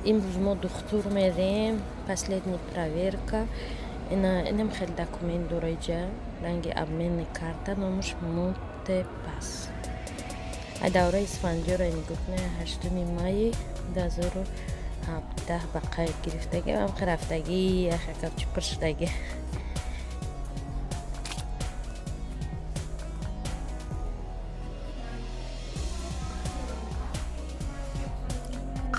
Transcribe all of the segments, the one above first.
Имрӯз мо духтур мерем, последний проверка. Инам хеле документ дора иҷа, ранги обменный карта, номаш Мутепас. Ай давраи Исфандиёра нигоҳ кунед, 8 майи 2017 ба қайд гирифтагӣ, ам рафтагӣ, яхакабчи пур шудагӣ.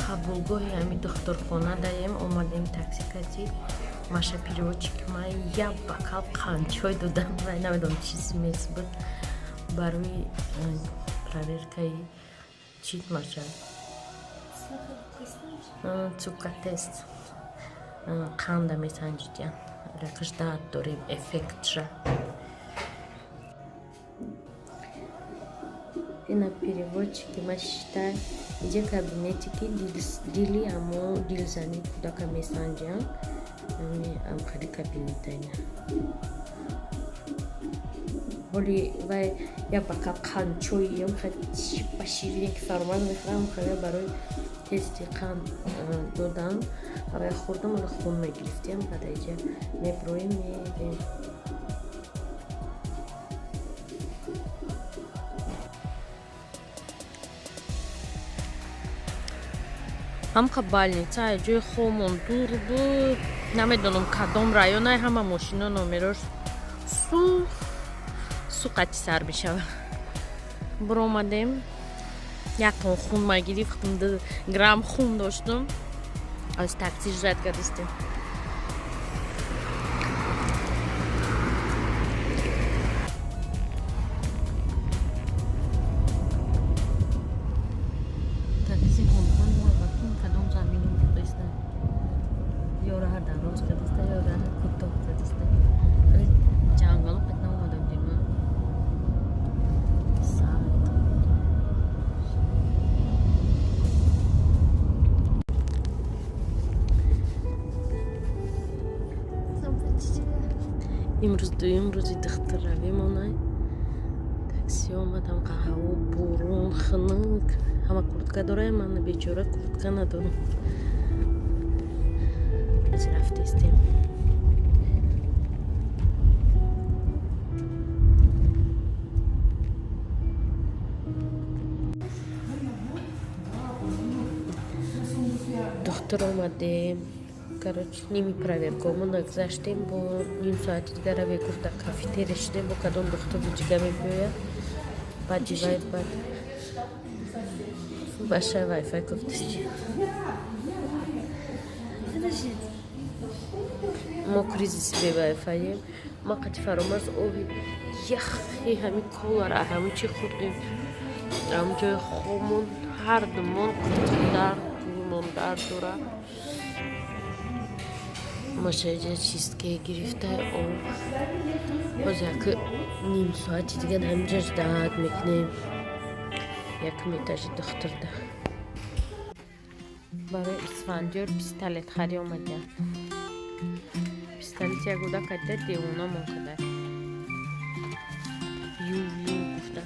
Қабулгоҳи ҳами духтурхона даем, омадем такси кати. Маша переводчик ма як бокал қанчой додам, вай намедонам чӣ смесь буд, барои проверкаи чит, Маша, цукатест, қанда месанҷидян, рақиш дард дорем, эффектша. Ина переводчики ма шита иҷа, кабинете ки дили ҳамо дилзани кӯдака месанҷам, амхали кабинета ина. Ҳоли вай як бокал қандчой ба ширине ки фаромад мехӯрам, хеле барои тести қанд додан, вай хӯрдам, ҳоли хун мегирифтем, баъд иҷа меброем, мерем. Ҳамқа больница ҷои хомон дур буд, намедонам кадом районай, ҳама мошино номерош су суқати сар мешава. Биромадем, як тон хун ма гирифтам, 2 грамм хун доштум, аз такси ждать кардистем. Такси ҳонҳон кадом замину бурдаиста, ё раҳа дароз кардиста, ё раҳа кӯтоҳ кардиста. Ҷангало қат наомада будем. Сад имрӯз дуюм рӯзи духтурравимонай. Такси омадам, ҳаво борон, хунук, ҳама куртка дорам, ман бечора куртка надорам. Рафтестем. Духтур омадем, короче, ними проверкамо нагзаштем, бо ним соати дигара гуфт, дар кафетерия шудем, бо кадом духтур дига мебиёяд, баъди вай баъд баша вайфай гуфтаст. Мо кризиси бевайфаем. Ма қати Фаромарз оби яхи ҳами колара ҳами чи хӯрдем, ҳам ҷои хомон ҳардумон дард, гӯмон дард дора. Машаҷа чистке гирифта об, боз як ним соати дигар ҳаминҷа ждать мекунем, якум этажи духтурда. Барои Исфандиёр пистолет хари омадям. Пистолет як гуда када девонамон када, ю ю гуфта.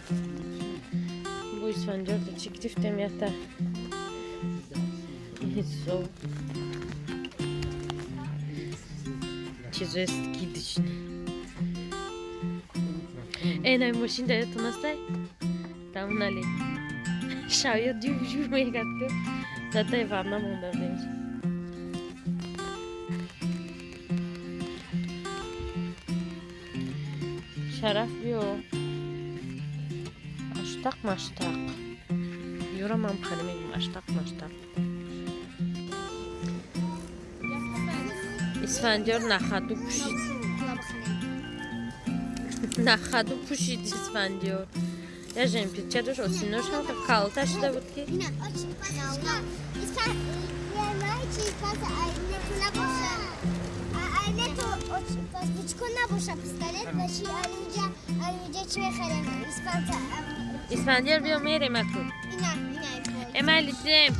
Бо Исфандиёрда чӣ гирифтем? Якта ҳисоб чизои скидочный. Э, най мошин даётон астай, тамонали шавё дю ю мекард, ку датай варна монда будем. Шараф, биё, аштақ маштақ ёра, ман хали мегум аштақ маштақ. Исфандиёр нахаду пӯшид, нахаду пӯшид Исфандиёр. Я жемпирча дошт, осинош ҳам калта шуда буд ки. Исфандиёр, биё, мерем аку. Эмали, дем.